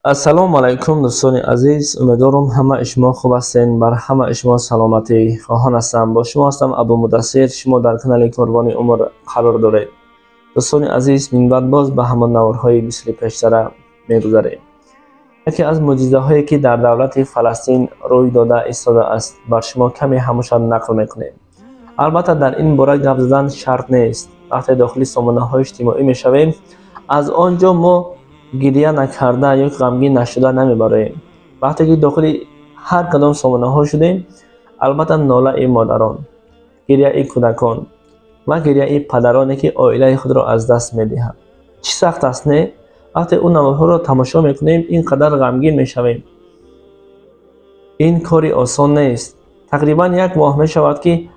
Ассалому алайкум, дӯстони азиз. Умедворам, ҳамаи шумо хуб ҳастен. Бар ҳамаи шумо саломатӣ хоҳон ҳастам. Бо шумо ҳастам Абу Мудассир. Шумо дар канали Корвони Умр қарор доред. Дӯстони азиз, минбаъд боз ба ҳамон наворҳои мисли пештара мегузарем. Яке аз мӯъҷизаҳое, ки дар давлати Фаластин рӯй дода истодааст, бар шумо каме ҳамошад нақл мекунем. Албатта, дар ин бора гап задан шарт нест. Вақте дохили сомонаҳои иҷтимоӣ мешавем, аз он ҷо мо гиря накарда ё ғамгин нашуда намебароем. Вақте ки дохили ҳар кадом сомонаҳо шудем, албатта, нолаи модарон, гиряи кӯдакон ва гиряи падароне, ки оилаи худро аз даст медиҳанд. Чӣ сахт аст, не? Вақте ӯ наворҳоро тамошо мекунем, ин қадар ғамгин мешавем. Ин кори осон нест. Тақрибан як моҳ мешавад, ки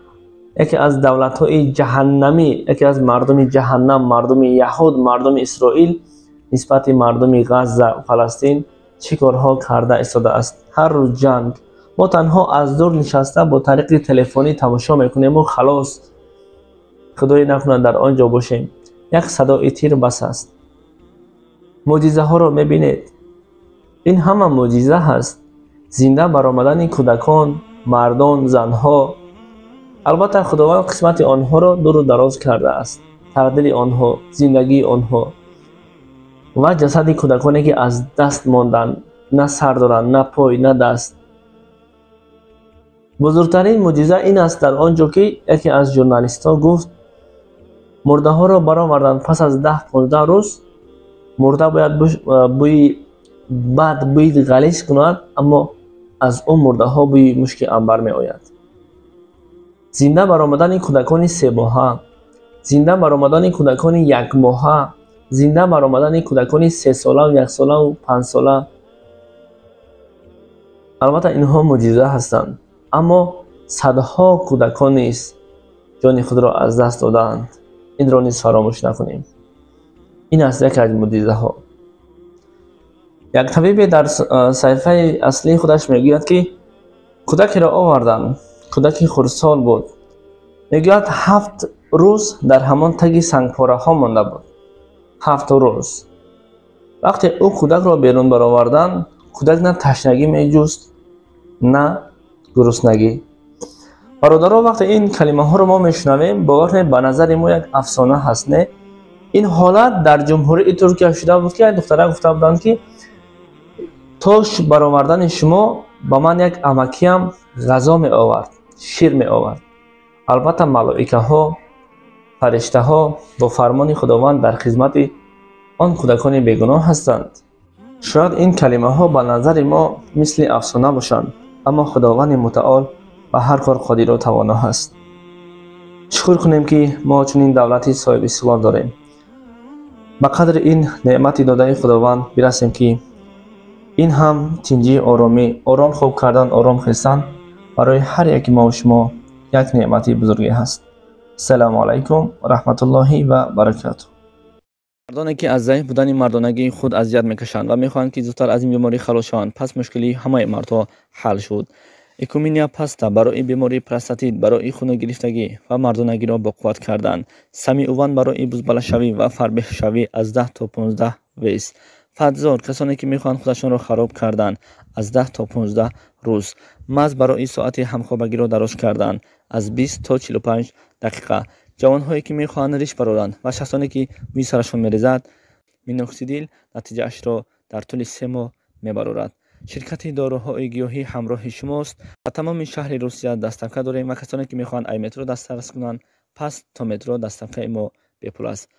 яке аз давлатҳои ҷаҳаннамӣ, яке аз мардуми ҷаҳаннам, мардуми яҳуд, мардуми Исроил нисбати мардуми Ғазза, Фаластин чӣ корҳо карда истодааст. Ҳар рӯз ҷанг. Мо танҳо аз дур нишаста бо тариқи телефонӣ тамошо мекунему халос. Худое накунад, дар он ҷо бошем. Як садои тир бас аст. Мӯъҷизаҳоро мебинед. Ин ҳама мӯъҷиза ҳаст. Зинда баромадани кӯдакон, мардон, занҳо. Албатта, Худованд қисмати онҳоро дуру дароз кардааст, тақдири онҳо, зиндагии онҳо ва ҷасади кӯдаконе, ки аз даст монданд, на сар доранд, на пой, на даст. Бузургтарин мӯъҷиза ин аст дар он ҷо, ки яке аз журналистҳо гуфт: мурдаҳоро бароварданд пас аз 10-15 рӯз. Мурда бояд бӯи бад, бӯи ғализ кунад, аммо аз он мурдаҳо бӯи мушки анбар меояд. Зинда баромадани кӯдакони 3 моҳа, зинда баромадани кӯдакони якмоҳа, зинда баромадани кӯдакони 3солаву яксолаву 5сола. Албатта, инҳо мӯъҷиза ҳастанд, аммо садҳо кӯдакон низ ҷони худро аз даст додаанд. Инро низ фаромӯш накунем. Ин аст яке аз мӯъҷизаҳо. Як табибе дар саҳифаи аслии худаш мегӯяд, ки кӯдакеро оварданд. Кӯдаки хурдсол буд. Мегӯяд, 7 рӯз дар ҳамон таги сангпораҳо монда буд. 7 рӯз. Вақте ӯ кӯдакро берун бароварданд, кӯдак на ташнагӣ меҷуст, на гуруснагӣ. Бародаро, вақте ин калимаҳоро мо мешунавем, бовар кунед, ба назари мо як афсона ҳаст, не? Ин ҳолат дар Ҷумҳурии Туркия шуда буд, ки як духтара гуфта буданд, ки то баровардани шумо ба ман як амакиам ғазо меовард, шир меовард. Албатта, малоикаҳо, фариштаҳо бо фармони Худованд дар хизмати он кӯдакони бегуноҳ ҳастанд. Шояд ин калимаҳо ба назари мо мисли афсона бошанд, аммо Худованди Мутаол ба ҳар кор қодиру тавоно ҳаст. Шукр кунем, ки мо чунин давлати соҳибистиқлол дорем. Ба қадри ин неъмати додаи Худованд бирасем, ки ин ҳам тинҷӣ, оромӣ, ором хоб кардан, ором хестан барои ҳар яки мову шумо як неъмати бузурге ҳаст. Ассалому алайкум ва раҳматуллоҳи ва баракатуҳ. Мардоне, ки аз заиф будани мардонагии худ азият мекашанд ва мехоҳанд, ки зудтар аз ин беморӣ халос шаванд, пас мушкилии ҳамаи мардҳо ҳал шуд. Экуминия паста барои бемории простатит, барои хуногирифтагӣ ва мардонагиро боқувват кардан. Самиуван барои бузбалашавӣ ва фарбеҳшавӣ, аз 10 то 15 вес. Фатзор, касоне ки мехоҳанд худашонро хароб кардан, аз 10 то 15 рӯз. Маз барои соати ҳамхобагиро дароз кардан, аз 20 то 45 дақиқа. Ҷавонҳое, ки мехоҳанд риш бароранд, ва шахсоне, ки мӯи сарашон мерезад, миноксидил натиҷаашро дар тӯли 3 моҳ мебарорад. Ширкати доруҳои гиёҳӣ ҳамроҳи шумост. Ба тамоми шаҳри Русия доставка дорем ва касоне, ки мехоҳанд ай метро дастрас кунанд, пас то метро доставкаи мо бепул аст.